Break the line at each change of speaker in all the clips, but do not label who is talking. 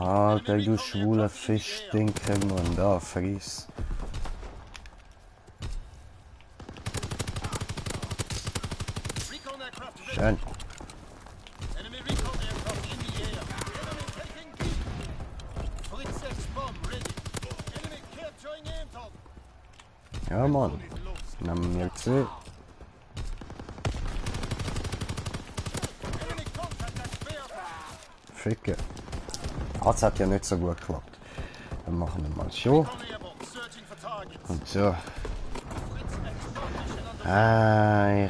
Alter, du schwuler Fischstinker, Mann. Da, friss. Schön. Ja, Mann. Nehmen wir gesehen. Ficke. Das hat ja nicht so gut geklappt. Dann machen wir mal schon. Und so.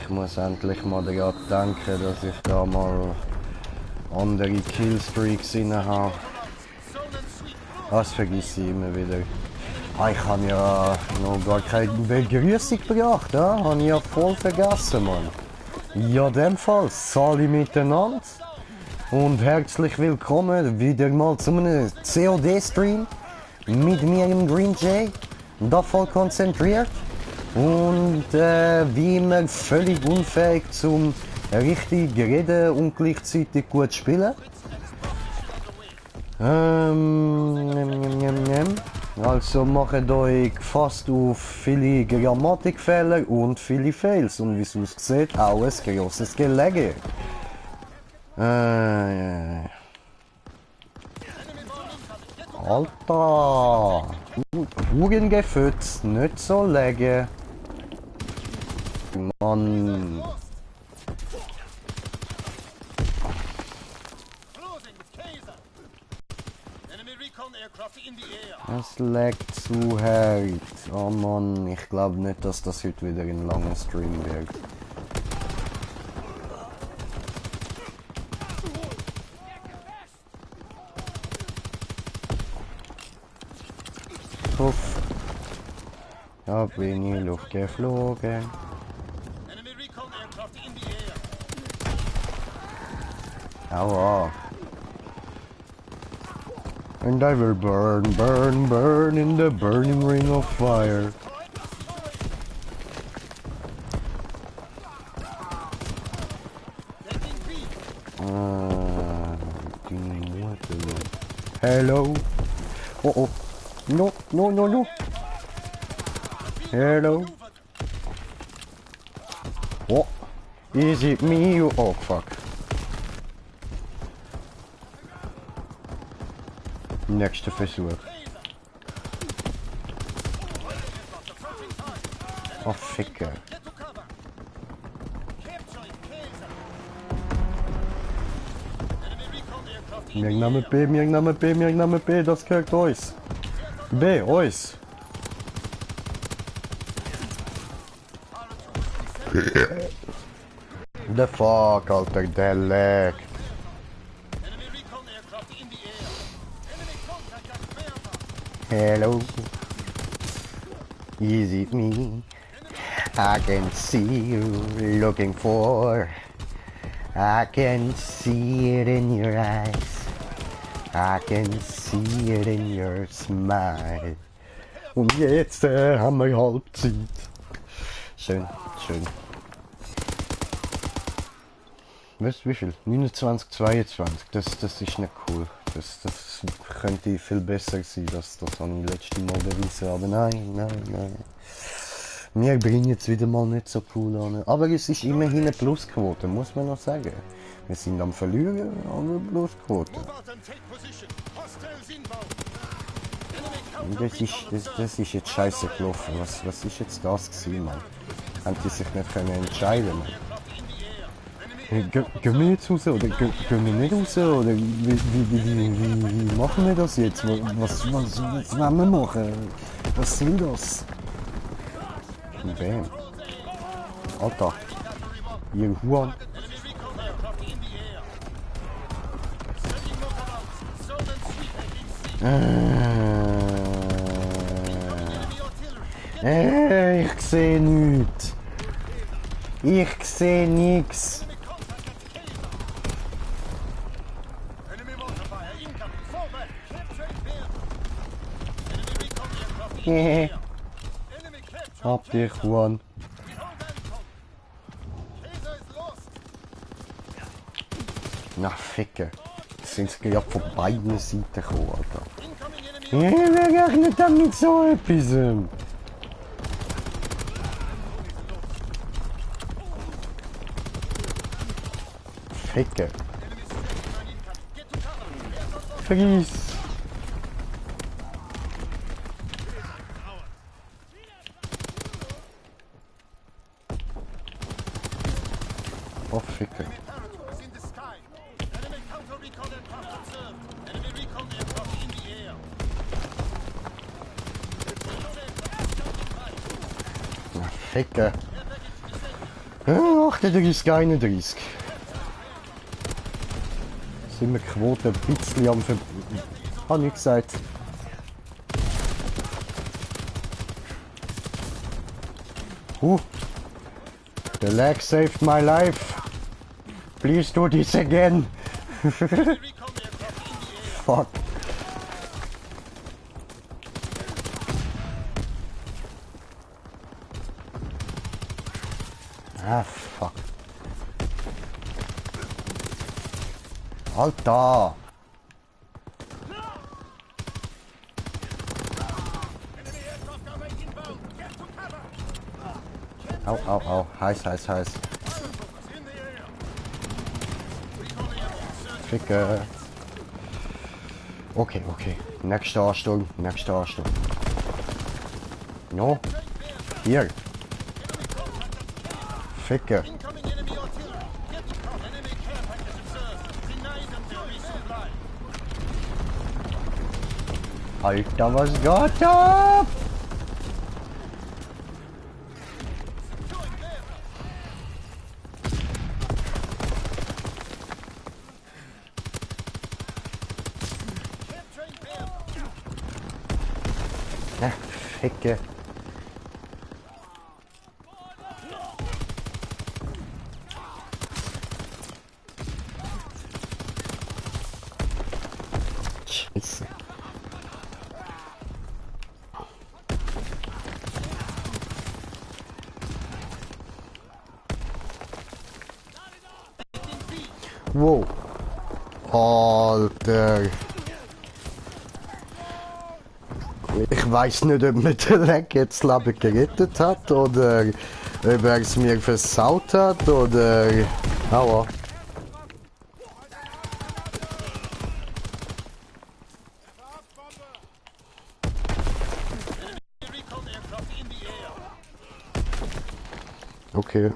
Ich muss endlich mal daran denken, dass ich da mal andere Killstreaks rein habe. Das vergesse ich immer wieder. Ich habe ja noch gar keine Begrüßung gebracht, ja? Habe ich ja voll vergessen, Mann. Ja, in dem Fall, Sali miteinander. Und herzlich willkommen wieder mal zu einem COD-Stream mit mir im Green Jay. Da voll konzentriert. Und wie immer völlig unfähig zum richtig reden und gleichzeitig gut spielen. Also macht euch gefasst auf viele Grammatikfehler und viele Fails und wie es aussieht, auch ein grosses Gelege. Alter! Hurengefütz, nicht so legen. Mann. Es leckt zu hart. Oh Mann, ich glaube nicht, dass das heute wieder ein langer Stream wird. Puff. Da bin ich Luft geflogen. Aua. And I will burn, burn, burn in the burning ring of fire. Hello. Oh oh. No, no, no, no. Hello. Oh. Is it me you? Oh fuck. Nächster Versuch. Oh, Ficke. Mirgname B, Mirgname B, Mirgname B, das gehört euch. B, euch. The fuck, Alter, der leckt. Hello, is it me? I can see you looking for. I can see it in your eyes. I can see it in your smile. Und jetzt haben wir Halbzeit. Schön, schön. Weißt du wie viel? 29, 22. Das ist nicht cool. Das könnte viel besser sein, das habe ich letztes Mal bewiesen, aber nein. Wir bringen jetzt wieder mal nicht so cool an. Aber es ist immerhin eine Plusquote, muss man noch sagen. Wir sind am Verlieren, aber Plusquote. Das ist jetzt scheiße gelaufen. Was ist jetzt das gewesen, Mann? Haben die sich nicht entscheiden können? Gehen wir jetzt raus oder gehen wir nicht raus? Oder wie machen wir das jetzt? Was wollen wir machen? Was soll das? Bam. Alter. Ihr Huan. Ich sehe nichts. Ich sehe nichts. Hab dich, Juan. Na, Ficke. sind sie ja von beiden Seiten gekommen, Alter. Wer rechnet denn mit so etwas? Ficker. Vergiss. Oh, Ficker. Na, Ficker. 38, 31. Sind wir Quote ein bisschen am Ver... Habe ich gesagt. The lag saved my life. Please do this again. Fuck. Ah, fuck. Alter. Au, au, au. Heiß, heiß, heiß. Ficke. Okay, okay. Nächste Anstunde, nächste Anstunde. No. Hier. Ficke. Alter, was geht ab? Ja, Ficke. Scheiße. Wow. Alter. Ich weiß nicht, ob mir der Leg jetzt das Leben gerettet hat oder ob er es mir versaut hat oder... Aua. Okay.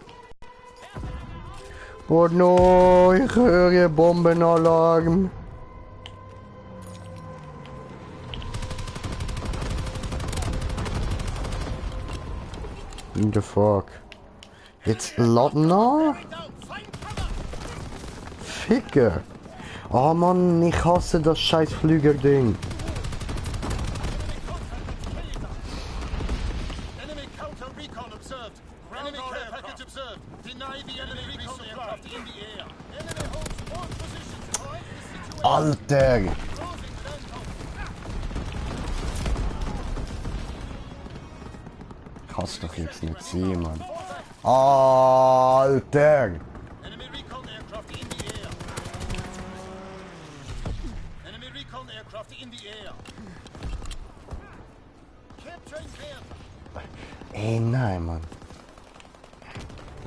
Oh no, ich höre Bombenalarm. In the fuck. Jetzt Lotner? Ficke. Oh Mann, ich hasse das scheiß Flügerding. Alter! Kannst doch jetzt nicht sehen, Mann. Alter! Ey, nein, Mann.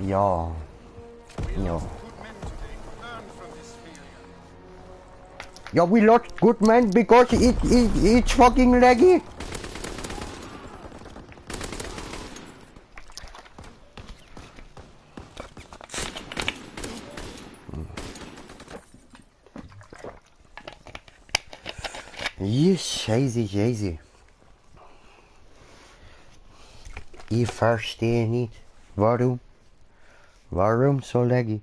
Ja. Ja. Yeah, we lost good men because it's fucking laggy. Yes, scheiße. Ich verstehe nicht, warum so laggy?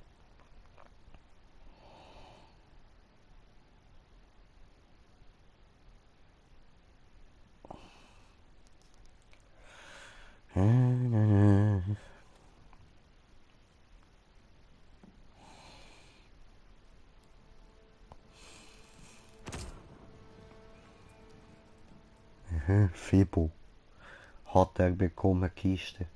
Febo hat er bekommen, Kiste.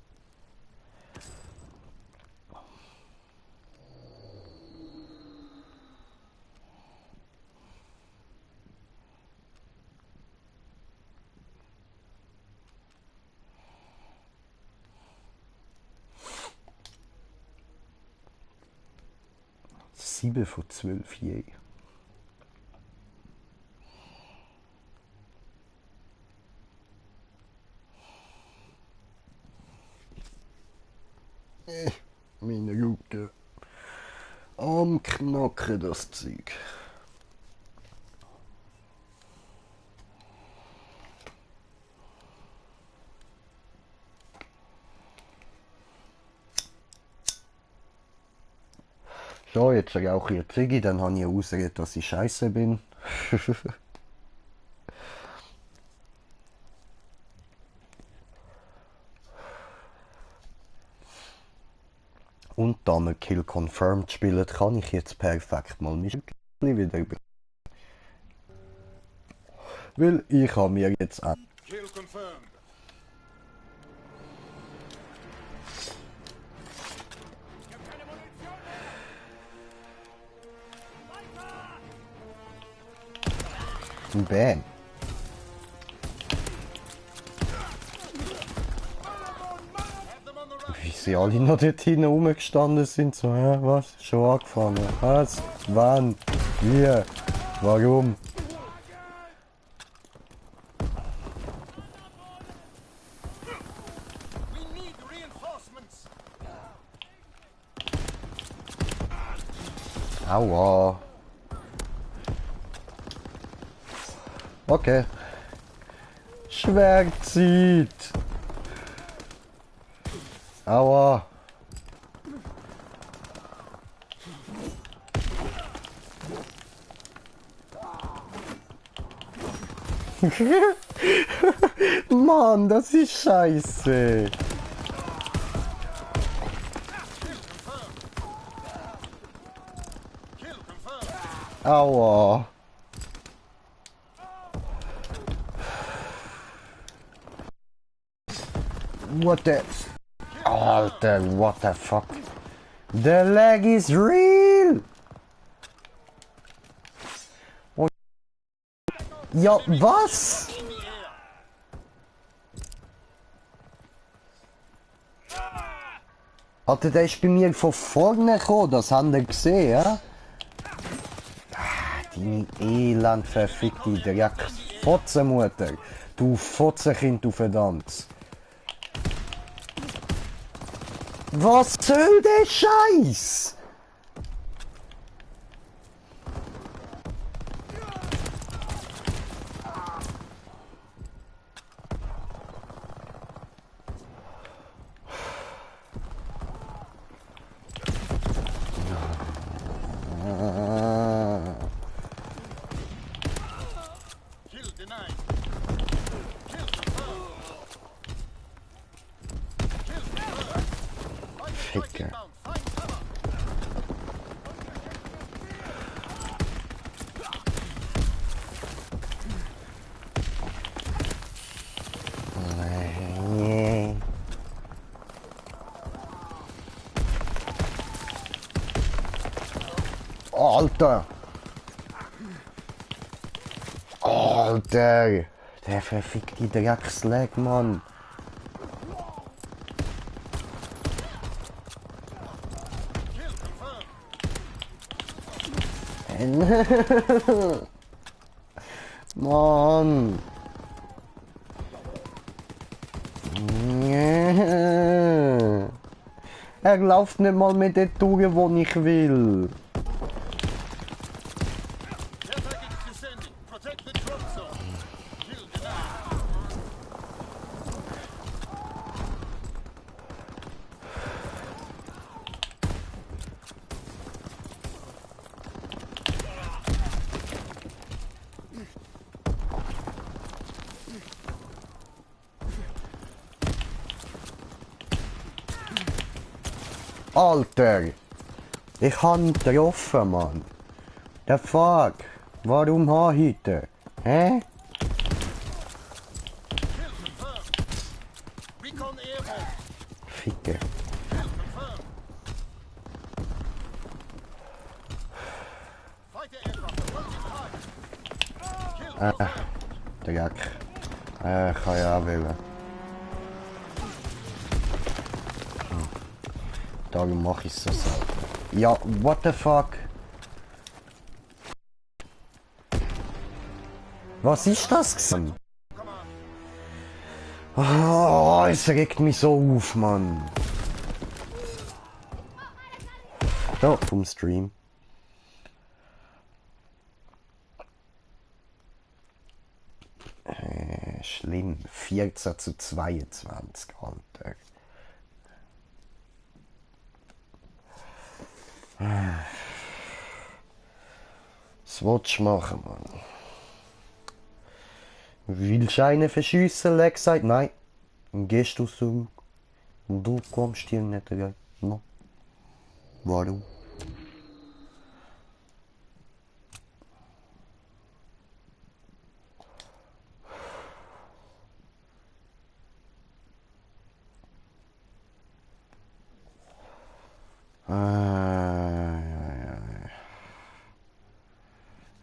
7 von 12 je. Meine Rücken. Am Knacken das Zeug. So, jetzt rauche ich eine Ziege, dann habe ich eine Ausrede, dass ich scheiße bin. Und da wir Kill Confirmed spielen, kann ich jetzt perfekt mal mich wieder über. Weil ich habe mir jetzt auch.
Kill confirmed.
Bam. Wie sie alle noch dort hinten rumgestanden sind, so, was? Schon angefangen? Was? Wann? Wie? Warum?
We need reinforcements.
Aua. Okay. Schwertzieht. Aua. Mann, das ist scheiße.
Kill confirmed.
Aua. What the... Alter, what the fuck? The lag is real! Oh. Ja, was?
In the air.
Alter, der ist bei mir von vorne gekommen, das haben wir gesehen, ja? Deine elend verfickte Dreck-Fotzenmutter. Du Fotzenkind, du Verdammtes. Was soll der Scheiß?
Kill denied. Kill confirmed. Kill confirmed. Fight
Ficker.
inbound. Find cover.
Alter! Alter! Der verfickte Dreckslag, Mann!
Kill confirmed.
Mann! Er läuft nicht mal mit der Tour, wo ich will.
Care package descending. Protect the drop zone. Kill denied.
Alter! Ich hab ihn getroffen, Mann. The fuck? Warum heute? Hä?
Kill confirmed. Recon airborne.
Ficker.
Kill confirmed. Fighter aircraft approaching target. Kill.
Dreck. Kann ja auch wählen. Darum mach ich so. Ja, what the fuck? Was ist das gewesen? Oh, es regt mich so auf, Mann. Ja, vom Stream. Schlimm. 14:22, Alter. Was willst du machen, Mann? Willst du einen verschiessen? Leg sagt nein. Dann gehst du zurück. Und du kommst hier nicht rein. No. Warum?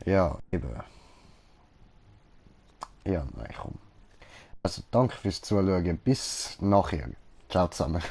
Ja, eben. Ja, nein, komm. Also danke fürs Zuschauen. Bis nachher. Ciao zusammen.